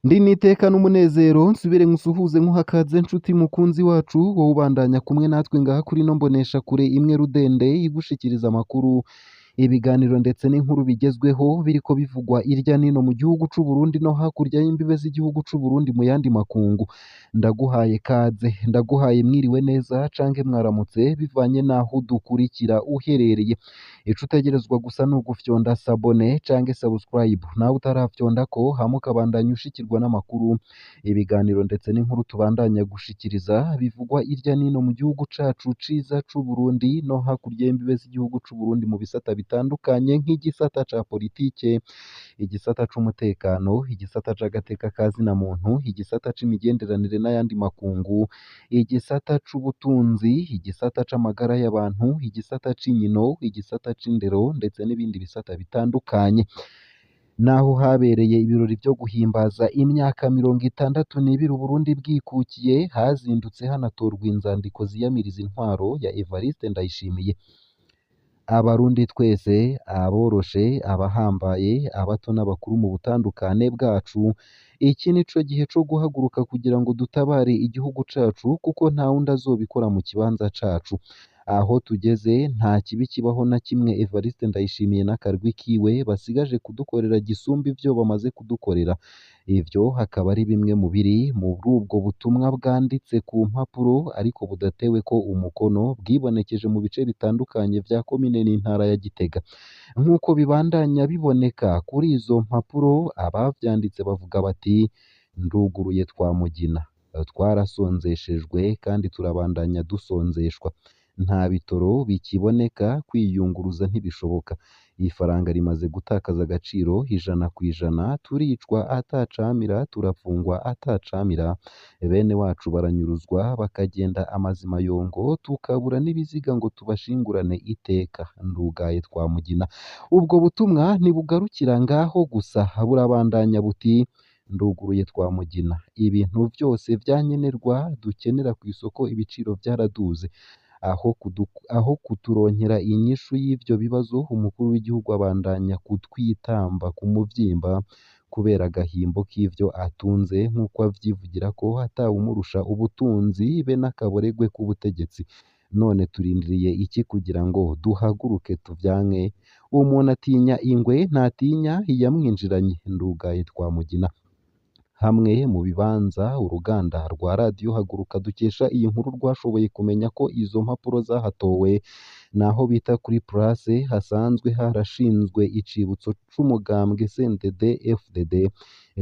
Ndi n'iteka n'umunezero nsubire nkusuhuze nkuhakaze nshuti mukunzi wacu, wowe ubandanya kumwe natwe ngaha kuri ino mboneshakure imwe rudende igushikiriza amakuru, ibiganiro ndetse n'inkuru bigezweho biriko bivugwa irya nino mu gihugu c'u Burundi no hakurya y'imbibe z'igihugu c'u Burundi mu yandi makungu. Ndaguhaye kaze, ndaguhaye mwiriwe neza canke mwaramutse bivanye n'aho udukurikira uherereye. Ico utegerezwa gusa ni ugufyonda sabone canke subscribe, nawe utarafyondako hama ukabandanya ushikirwa n'amakuru, ibiganiro ndetse n'inkuru tubandanya gushikiriza bivugwa irya nino mu gihugu cacu ciza c'u Burundi no hakurya y'imbibe z'igihugu c'u Burundi mu bisata bitandukanye nk'igisata ca politike, igisata c'umutekano, igisata c'agateka ka zina muntu, igisata c'imigenderanire n'ayandi makungu, igisata c'ubutunzi, igisata c'amagara y'abantu, igisata c'inkino, igisata c'indero ndetse n'ibindi bisata bitandukanye. Naho habereye ibirori vyo guhimbaza imyaka 62 Uburundi bwikukiye, hazindutse hanatorwa inzandiko ziyamiriza intwaro ya Evariste Ndayishimiye. Abarundi twese, aboroshe, abahambaye, abato n'abakuru mu butandukane bwacu, iki nico gihe co guhaguruka kugira ngo dutabare igihugu cacu kuko ntawundi azobikora mu kibanza cacu. Aho tugeze nta kibi kibaho na kimwe Evariste Ndayishimiye n'akarwi kiwe basigaje kudukorera gisumba ivyo bamaze kudukorera. Ivyo akaba ari bimwe mu biri muri ubwo butumwa bwanditse ku mpapuro ariko budateweko umukono, bwibonekeje mu bice bitandukanye vya komine n'intara ya Gitega. Nk'uko bibandanya biboneka kuri izo mpapuro, abavyanditse bavuga bati: "Nduguruye twa Mugina, twarasonzeshejwe kandi turabandanya dusonzeshwa. Nta bitoro bikiboneka, kwiyunguruza ntibishoboka. Ifaranga rimaze gutakaza agaciro 100%, turicwa atacamira, turafungwa atacamira, bene wacu baranyuruzwa bakagenda amazimayongo, tukabura n'ibiziga ngo tubashingurane iteka. Ndugaye twa Mugina." Ubwo butumwa ntibugarukira ngaho gusa, burabandanya buti: "Nduguruye twa Mugina, ibintu vyose vyankenerwa dukenera kw'isoko ibiciro vyaraduze. Aho kuturonkera inyishu y'ivyo bibazo, umukuru w'igihugu abandanya kutwitamba ku muvyimba kubera agahimbo k'ivyo atunze nk'uko avyivugira ko atawumurusha ubutunzi be n'akaboregwe k'ubutegetsi. None turindiriye iki kugira ngo duhaguruke tuvyanke? Umuntu atinya ingwe ntatinya iyamwinjiranye. Ndugaye twa Mugina." Hamwe mu bibanza uruganda rwa radiyo Haguruka dukesha iyi nkuru rwashoboye kumenya ko izo mpapuro zahatowe naho bita kuri Place hasanzwe harashinzwe icibutso c'umugambwe CNDD-FDD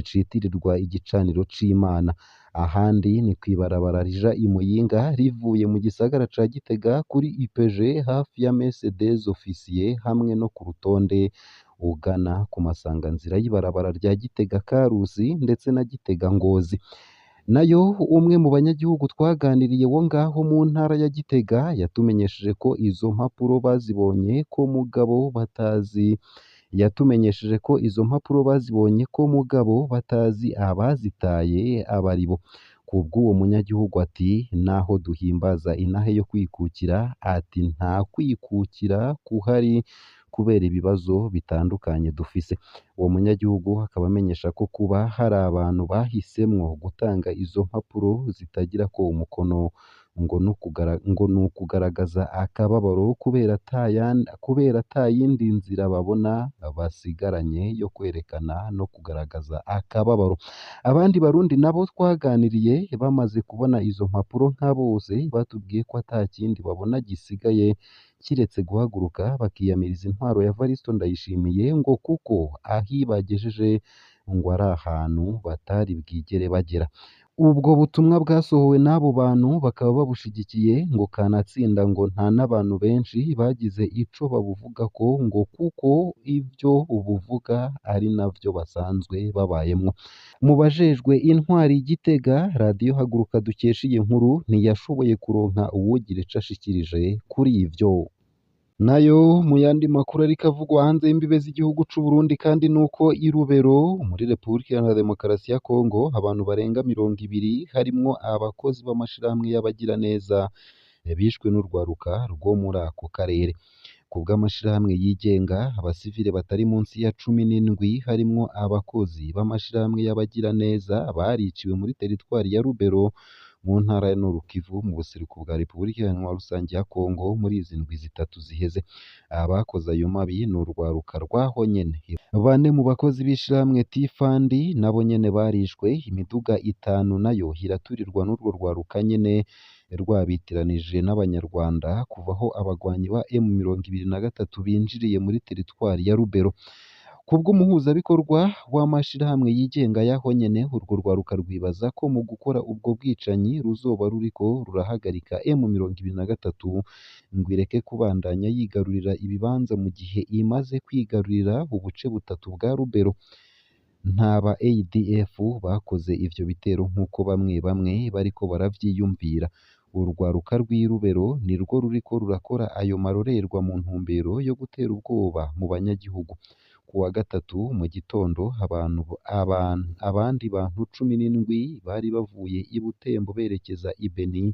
citirirwa igicaniro c'Imana. Ahandi ni kw'ibarabara rija i Muyinga rivuye mu gisagara ca Gitega kuri UPG hafi ya Messe des Officiers hamwe no ku rutonde ugana ku masanganzira y'ibarabara rya Gitega Karusi ndetse na Gitega Ngozi. Nayo umwe mu banyagihugu twaganiriye wo ngaho mu ntara ya Gitega yatumenyesheje ko izo mpapuro bazibonye ko mugabo batazi yatumenyesheje ko izo mpapuro bazibonye ko mugabo batazi abazitaye abaribo. Kubw'uwo munyagihugu ati: "Naho duhimbaza intahe yo kwikukira, ati nta kwikukira kuhari kubera ibibazo bitandukanye dufise." Uwo munyagihugu akaba amenyesha ko kuba hari abantu bahisemwo gutanga izo mpapuro zitagirako umukono ngo ni ukugaragaza akababaro kubera ata yindi nzira babona basigaranye yo kwerekana no kugaragaza akababaro. Abandi Barundi nabo twaganiriye bamaze kubona izo mpapuro nka bose, batubwiye ko ata kindi babona gisigaye kiretse guhaguruka bakiyamiriza intwaro ya Evariste Ndayishimiye ngo kuko aho ibagejeje ngo ari ahantu batari bwigere bagera. Ubwo butumwa bwasohowe n'abo bantu bakaba babushigikiye ngo kanatsinda ngo nta n'abantu benshi bagize ico babuvugako ngo kuko ivyo buvuga ari navyo basanzwe babayemwo. Mu bajejwe intwari i Gitega, radiyo Haguruka dukesha iyi nkuru ntiyashoboye kuronka uwugira ico ashikirije kuri ivyo. Nayo mu yandi makuru ariko avugwa hanze y'imbibe z'igihugu c'u Burundi kandi nuko i Rubero muri Repubulika Iharanira Demokarasi ya Kongo abantu barenga 20 harimwo abakozi b'amashirahamwe y'abagiraneza bishwe n'urwaruka rwo muri ako karere. Kubw'amashirahamwe yigenga, abasivile batari munsi ya 17 harimwo abakozi b'amashirahamwe y'abagiraneza bariciwe muri teritwari ya Rubero mu ntara ya Nord Kivu mu buseruko bwa Repubulika Iharanira Rusangi ya Kongo muri izi ndwi zitatu ziheze. Abakoze ayo mabi ni urwaruka rwaho nyene. Bane mu bakozi b'ishirahamwe T-Fund nabo nyene barishwe, imiduga 5 nayo iraturirwa n'urwo rwaruka nyene rwabitiranije n'Abanyarwanda kuva aho abagwanyi ba M23 binjiriye muri teritwari ya Rubero. Kubw'umuhuzabikorwa w'amashirahamwe yigenga yaho nyene, urwo rwaruka rwibaza ko mu gukora ubwo bwicanyi ruzoba ruriko rurahagarika M23 ngo ireke kubandanya yigarurira ibibanza mu gihe imaze kwigarurira ubuce butatu bwa Rubero. Nta ba ADF bakoze ivyo bitero nk'uko bamwe bamwe bariko baravyiyumvira. Urwaruka rw'i Rubero nirwo ruriko rurakora ayo marorerwa mu ntumbero yo gutera ubwoba mu banyagihugu. Ku wa gatatu mu gitondo abandi bantu 17 bari bavuye i Butembo berekeza i Beni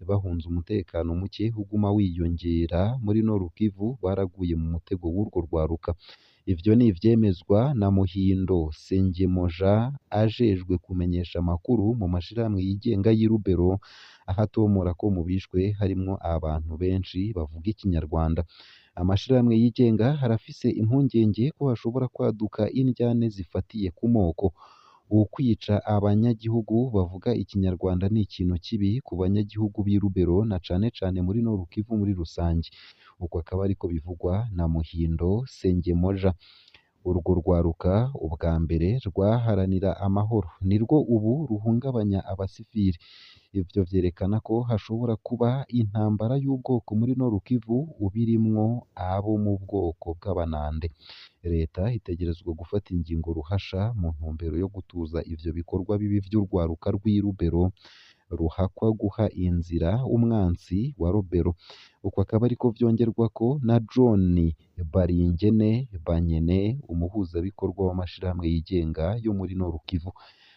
bahunze umutekano muke uguma wiyongera muri Nord Kivu baraguye mu mutego w'urwo rwaruka. Ivyo ni ivyemezwa na Muhindo Sengemoja ajejwe kumenyesha amakuru mu mashirahamwe yigenga y'i Rubero, aho atomora ko mu bishwe harimwo abantu benshi bavuga Ikinyarwanda. Amashirahamwe yigenga arafise impungenge ko hashobora kwaduka indyane zifatiye ku moko. Ukwica abanyagihugu bavuga Ikinyarwanda ni ikintu kibi ku banyagihugu b'i Rubero na cane cane muri Nord Kivu muri rusangi. Uko akaba ariko bivugwa na Muhindo Sengemoja. Urwo rwaruka ubwa mbere rwaharanira amahoro nirwo ubu ruhungabanya abasivili. Ivyo vyerekana ko hashobora kuba intambara y'ubwoko muri Nord Kivu ubirimwo abo mu bwoko bw'Abanande. Leta itegerezwa gufata ingingo ruhasha mu ntumbero yo gutuza ivyo bikorwa bibi vy'urwaruka rw'i Rubero ruhakwa guha inzira umwansi wa Rubero. Uko akaba ariko vyongerwako na John Baringene Banyene, umuhuzabikorwa w'amashirahamwe yigenga yo muri Nord Kivu.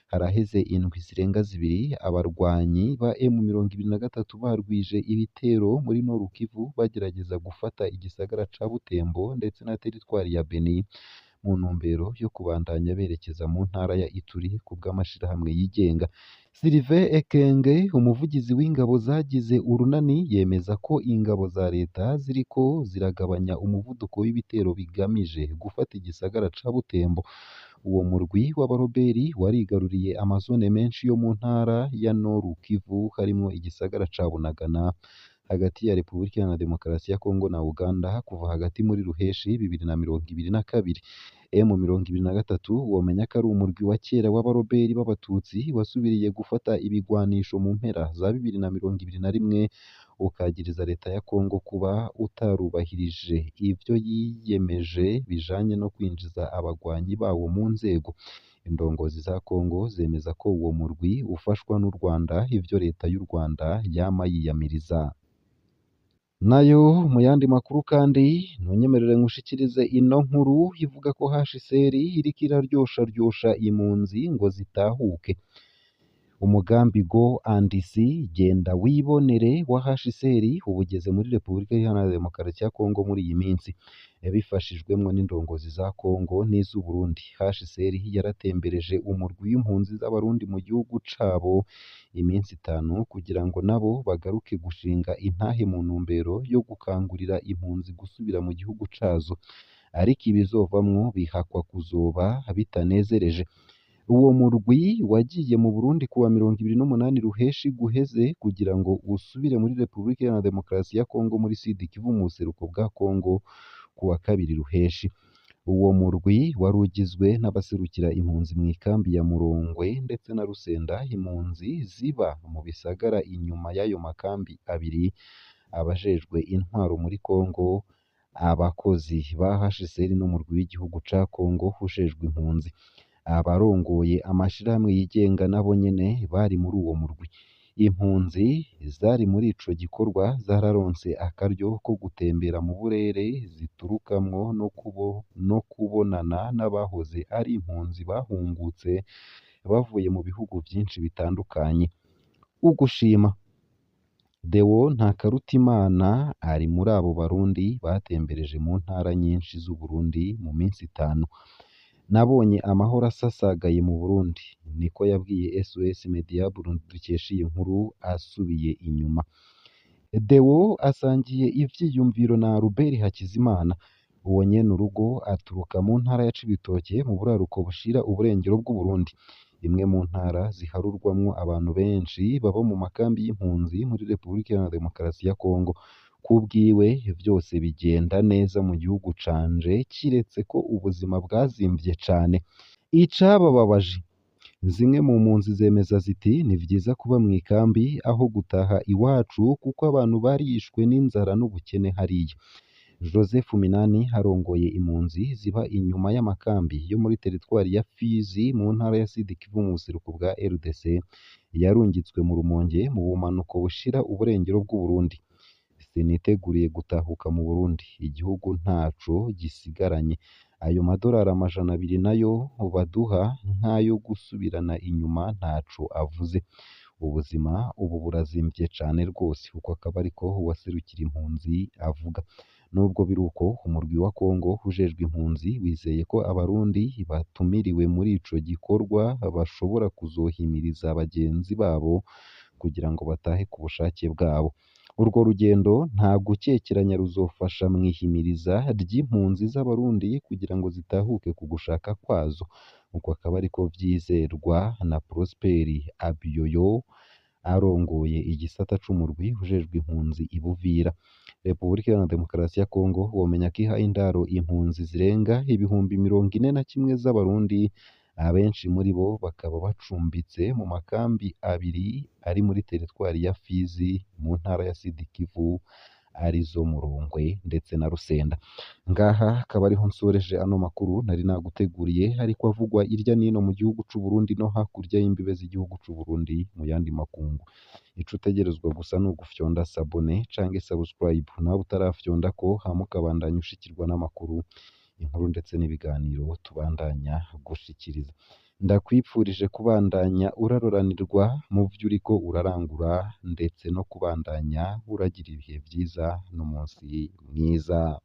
Haraheze indwi zirenga zibiri abarwanyi ba M23 barwije ibitero muri Nord Kivu bagerageza gufata igisagara ca Butembo ndetse na teritwari ya Beni mu ntumbero yo kubandanya berekeza mu ntara ya Ituri kubw'amashirahamwe yigenga. Sylvain Ekenge, umuvugizi w'ingabo zagize urunani, yemeza ko ingabo za leta ziriko ziragabanya umuvuduko w'ibitero bigamije gufata igisagara ca Butembo. Uwo murwi w'abaroberi warigaruriye amazone menshi yo mu ntara ya Nord Kivu harimwo igisagara ca Bunagana hagati ya Repubulika Iharanira Demokarasi ya Kongo na Uganda kuva hagati muri Ruheshi 2022. M23 womenya ko ari umurwi wa kera w'abaroberi b'Abatutsi wasubiriye gufata ibigwanisho mu mpera za 2021 ukagiriza leta ya Kongo kuba utarubahirije ivyo yiyemeje bijanye no kwinjiza abagwanyi bawo mu nzego. Indongozi za Kongo zemeza ko uwo murwi ufashwa n'u Rwanda, ivyo leta y'u Rwanda yama yiyamiriza. Nayo mu yandi makuru kandi ntunyemerere nkushikirize ino nkuru ivuga ko HCR iriko iraryosharyosha impunzi ngo zitahuke. Umugambi Go and See genda wibonere wa HCR ubugeze muri Repubulika Iharanira Demokarasi ya Kongo muri iyi minsi, bifashijwemwo n'indongozi za Kongo n'iz'u Burundi. HCR yaratembereje umurwi w'impunzi z'Abarundi mu gihugu cabo iminsi 5 kugira ngo nabo bagaruke gushinga intahe mu ntumbero yo gukangurira impunzi gusubira mu gihugu cazo, ariko ibizovamwo bihakwa kuzoba bitanezereje. Uwo murwi wagiye mu Burundi kuwa 28 Ruheshi guheze kugira ngo usubire muri Repubulika Iharanira Demokarasi ya Kongo muri Sud Kivu mu buseruko bwa Kongo kuwa 2 Ruheshi. Uwo murwi wari ugizwe n'abaserukira impunzi mu ikambi ya Murongwe ndetse na Rusenda, impunzi ziba mu bisagara inyuma y'ayo makambi abiri, abajejwe intwaro muri Kongo, abakozi ba HCR n'umurwi w'igihugu ca Kongo ujejwe impunzi. Abarongoye amashirahamwe yigenga nabo nyene bari muri uwo murwi. Impunzi zari muri ico gikorwa zararonse akaryo ko gutembera mu burere ziturukamwo no kubonana n'abahoze ari impunzi bahungutse bavuye mu bihugu vyinshi bitandukanye. Ugushima. Deo Ntakarutimana ari muri abo Barundi batembereje mu ntara nyinshi z'Uburundi mu minsi 5. Nabonye amahoro asasagaye mu Burundi, niko yabwiye SOS Media Burundi dukesha iyi nkuru asubiye inyuma. Deo asangiye ivyiyumviro na Albert Hakizimana, uwo nyene urugo aturuka mu ntara ya Cibitoke mu buraruko bushira uburengero bw'Uburundi, imwe mu ntara ziharurwamwo abantu benshi baba mu makambi y'impunzi muri Repubulika Iharanira Demokarasi ya Kongo. Kubwiwe vyose bigenda neza mu gihugu canje kiretse ko ubuzima bwazimvye cane. Icabababaje, zimwe mu mpunzi zemeza ziti ni vyiza kuba mw'ikambi aho gutaha iwacu kuko abantu barishwe n'inzara n'ubukene hariya. Joseph Minani arongoye impunzi ziba inyuma y'amakambi yo muri teritwari ya Fizi mu ntara ya Sud Kivu mu buseruko bwa RDC, yarungitswe mu Rumonge mu bumanuko bushira uburengero bw'Uburundi. Siniteguriye gutahuka mu Burundi, igihugu ntaco gisigaranye. Ayo madorari 200 nayo baduha nk'ayo gusubirana inyuma ntaco avuze. Ubuzima ubu burazimvye cane rwose, uko akaba ariko uwaserukira impunzi avuga. Nubwo biruko, umurwi wa Kongo ujejwe impunzi wizeye ko Abarundi batumiriwe muri ico gikorwa bashobora kuzohimiriza bagenzi babo kugira ngo batahe ku bushake bwabo. Urwo rugendo nta gukekeranya ruzofasha mw'ihimiriza ry'impunzi z'Abarundi kugira ngo zitahuke ku gushaka kwazo, uko akaba ariko vyizerwa na Prosper Abiyoyo arongoye igisata c'umurwi ujejwe impunzi i Buvira. Repubulika Iharanira Demokarasi ya Kongo womenya ko ihaye indaro impunzi zirenga 41,000 z'Abarundi, abenshi muri bo bakaba bacumbitse mu makambi abiri ari muri teritwari ya Fizi mu ntara ya Sud Kivu, arizo Murongwe ndetse na Rusenda. Ngaha akaba ariho nsoreje ano makuru nari naguteguriye ariko avugwa irya nino mu gihugu c'u Burundi no hakurya y'imbibe z'igihugu c'u Burundi mu yandi makungu. Ico utegerezwa gusa ni ugufyonda sabone canke subscribe, nawe utarafyondako hama ukabandanya ushikirwa n'amakuru, inkuru ndetse n'ibiganiro tubandanya gushikiriza. Ndakwipfurije kubandanya uraroranirwa mu vyo uriko urarangura ndetse no kubandanya uragira ibihe vyiza n'umunsi mwiza.